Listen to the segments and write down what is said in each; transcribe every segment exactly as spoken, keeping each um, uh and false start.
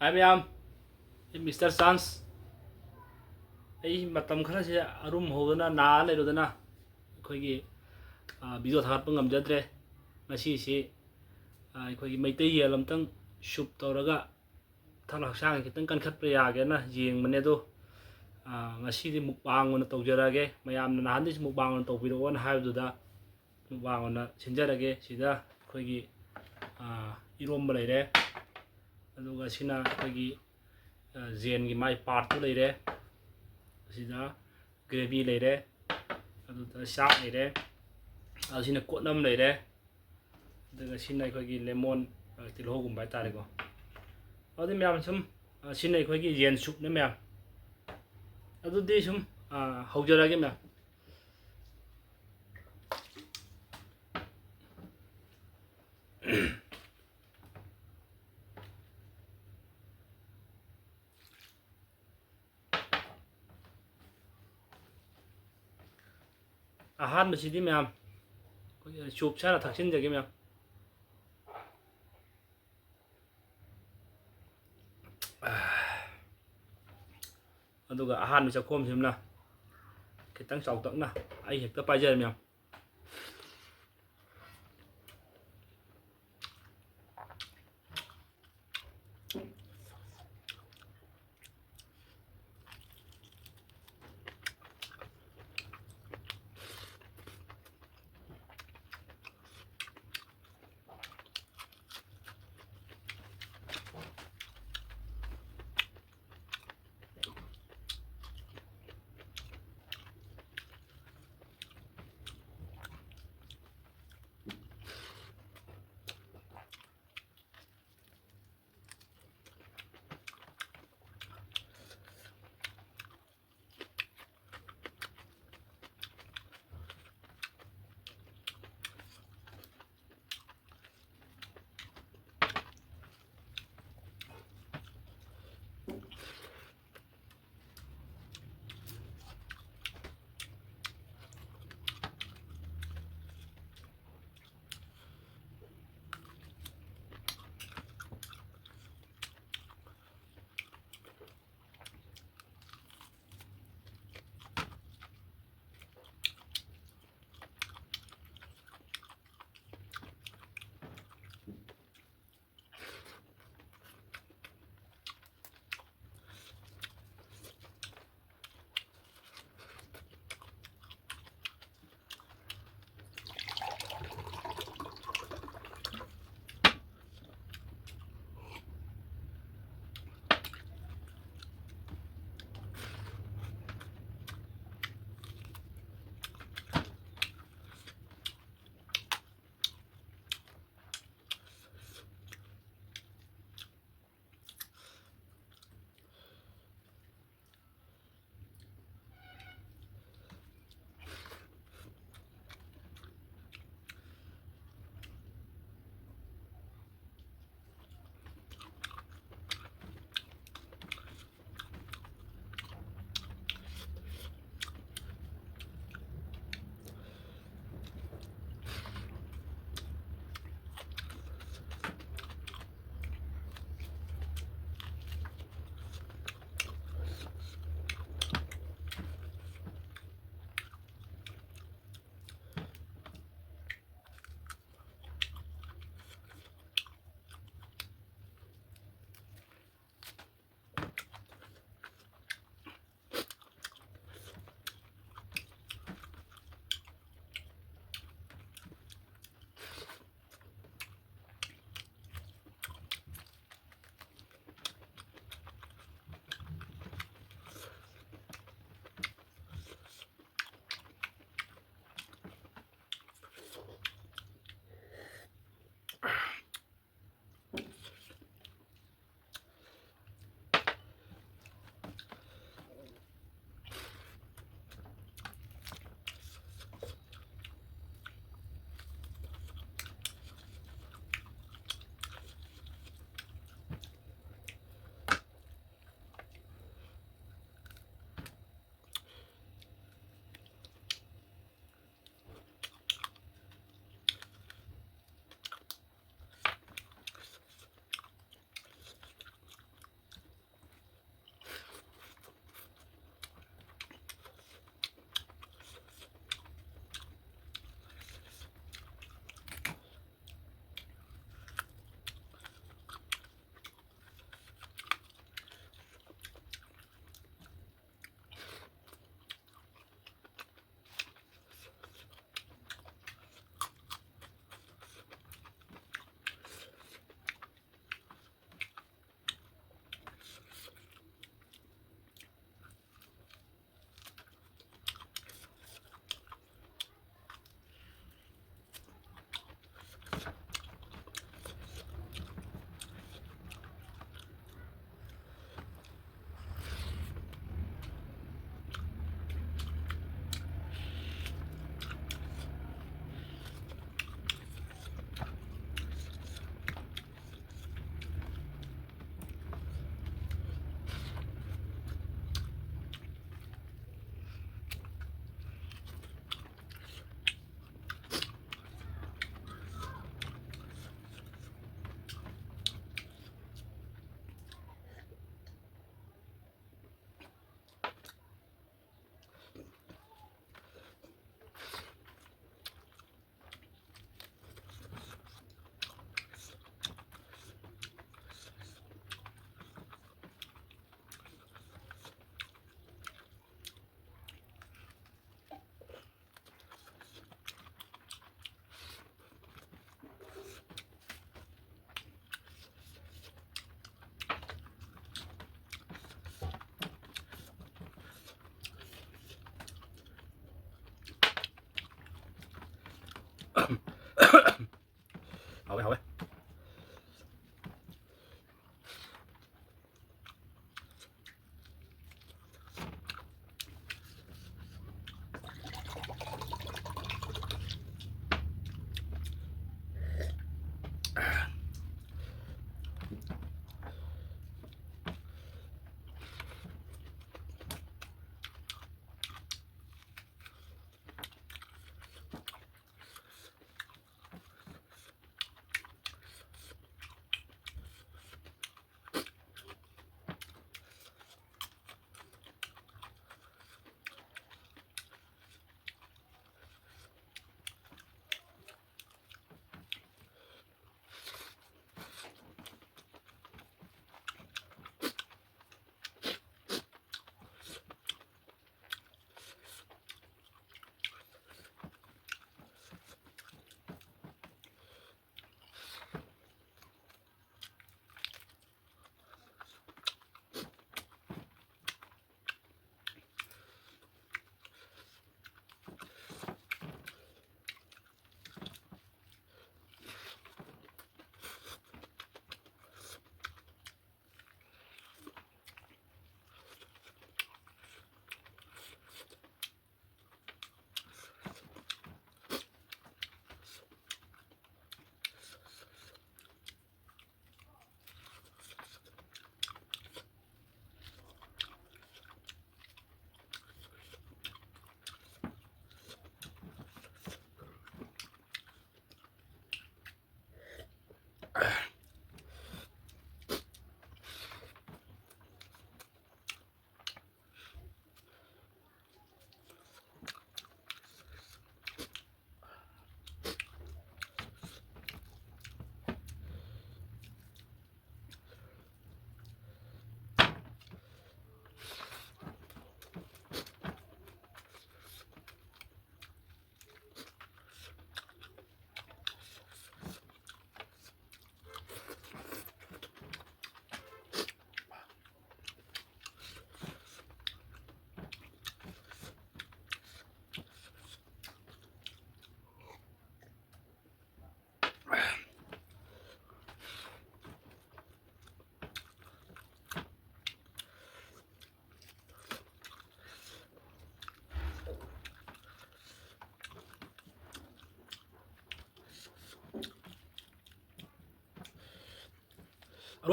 ꯍꯥꯏ ꯃꯌꯥꯝ, ꯑꯩ mister chance. ꯑꯩ ꯃꯇꯝ ꯈꯔꯁꯦ ꯑꯔꯨꯝ ꯍꯧꯗꯅ ꯅꯥ ꯂꯩꯔꯨꯗꯅ ꯑꯩꯈꯣꯏꯒꯤ, ꯑ, ꯚꯤꯗꯤꯑꯣ ꯊꯥꯒꯠꯄ ꯉꯝꯖꯗ꯭ꯔꯦ꯫ ꯉꯁꯤꯁꯤ, ꯑ, ꯑꯩꯈꯣꯏꯒꯤ ꯃꯩꯇꯩ ꯌꯦꯟ ꯑꯝꯇꯪ ꯁꯨꯞ ꯇꯧꯔꯒ ꯊꯕꯛ ꯍꯛꯆꯥꯡ ꯈꯤꯇꯪ ꯀꯟꯈꯠꯄ ꯌꯥꯒꯦꯅ ꯌꯦꯡꯕꯅꯦ꯫ ꯑꯗꯣ, ꯑ, ꯉꯁꯤꯗꯤ ꯃꯨꯛꯕꯥꯡ ꯑꯣꯏꯅ ꯇꯧꯖꯔꯛꯑꯒꯦ꯫ ꯃꯌꯥꯝꯅ ꯅꯍꯥꯟꯗꯩꯁꯨ ꯃꯨꯛꯕꯥꯡ ꯑꯣꯏꯅ ꯇꯧꯕꯤꯔꯛꯑꯣꯅ ꯍꯥꯏꯕꯗꯨꯗ ꯃꯨꯛꯕꯥꯡ ꯑꯣꯏꯅ ꯁꯤꯟꯖꯔꯒꯦ꯫ ꯁꯤꯗ ꯑꯩꯈꯣꯏꯒꯤ, ꯑ, ꯏꯔꯣꯝꯕ ꯂꯩꯔꯦ, ꯑꯗꯨꯒ ꯁꯤꯅ ꯑꯩꯈꯣꯏꯒꯤ, ꯑ, ꯌꯦꯟꯒꯤ ꯃꯥꯏ ꯄꯥꯔꯠꯇꯨ ꯂꯩꯔꯦ, ꯑꯁꯤꯗ ꯒ꯭ꯔꯦꯚꯤ ꯂꯩꯔꯦ, ꯑꯗꯨꯗ ꯆꯥꯛ ꯂꯩꯔꯦ, ꯑꯁꯤꯅ ꯀꯣꯠꯅꯝ ꯂꯩꯔꯦ, ꯑꯗꯨꯒ ꯁꯤꯅ ꯑꯩꯈꯣꯏꯒꯤ ꯂꯦꯃꯣꯟ, ꯑ, ꯇꯤꯜꯍꯧꯒꯨꯝꯕ ꯍꯥꯏꯇꯥꯔꯦꯀꯣ꯫ ꯑꯗꯨꯗꯤ ꯃꯌꯥꯝ ꯁꯨꯝ, ꯑ, ꯁꯤꯅ ꯑꯩꯈꯣꯏꯒꯤ ꯌꯦꯟ ꯁꯨꯞꯅꯦ ꯃꯌꯥꯝ꯫ ꯑꯗꯨꯗꯤ ꯁꯨꯝ, ꯑ, ꯍꯧꯖꯔꯛꯑꯒꯦ ꯃꯌꯥꯝ꯫ ꯑꯍꯥꯟꯕꯁꯤꯗꯤ ꯃꯌꯥꯝ, ꯑꯩꯈꯣꯏꯒꯤ ꯆꯨꯞꯁꯦ ꯍꯥꯟꯅ ꯊꯛꯆꯤꯟꯖꯒꯦ ꯃꯌꯥꯝ꯫ ꯑꯗꯨꯒ ꯑꯍꯥꯟꯕ ꯆꯥꯛꯈꯣꯝꯁꯤꯃꯅ ꯈꯤꯇꯪ ꯆꯥꯎꯇꯛꯅ ꯑꯩ ꯍꯦꯛꯇ ꯄꯥꯏꯖꯔꯦ ꯃꯌꯥꯝ꯫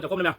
ꯆꯥꯛꯈꯣꯝꯅ ꯃꯌꯥꯝ꯫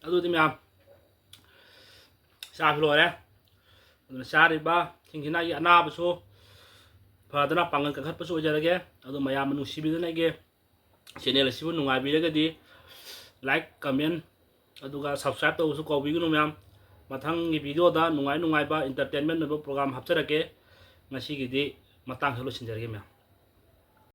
ꯑꯗꯨꯗꯤ ꯃꯌꯥꯝ, ꯆꯥꯕ ꯂꯣꯏꯔꯦ꯫ ꯑꯗꯨꯅ ꯆꯥꯔꯤꯕ ꯁꯤꯡꯁꯤꯅ ꯑꯩꯒꯤ ꯑꯅꯥꯕꯁꯨ ꯐꯗꯅ ꯄꯥꯡꯒꯜ ꯀꯟꯈꯠꯄꯁꯨ ꯑꯣꯏꯖꯔꯒꯦ꯫ ꯑꯗꯨ ꯃꯌꯥꯝꯅ ꯅꯨꯡꯁꯤꯕꯤꯗꯨꯅ ꯑꯩꯒꯤ channel ꯑꯁꯤꯕꯨ ꯅꯨꯡꯉꯥꯏꯕꯤꯔꯒꯗꯤ like, comment, ꯑꯗꯨꯒ subscribe ꯇꯧꯕꯁꯨ ꯀꯥꯎꯕꯤꯒꯅꯨ ꯃꯌꯥꯝ꯫ ꯃꯊꯪꯒꯤ video ꯗ ꯅꯨꯡꯉꯥꯏ ꯅꯨꯡꯉꯥꯏꯕ entertainment ꯑꯣꯏꯕ program ꯍꯥꯞꯆꯔꯛꯀꯦ꯫ ꯉꯁꯤꯒꯤꯗꯤ ꯃꯇꯥꯡꯁꯤꯗ ꯂꯣꯏꯁꯤꯟꯖꯔꯒꯦ ꯃꯌꯥꯝ꯫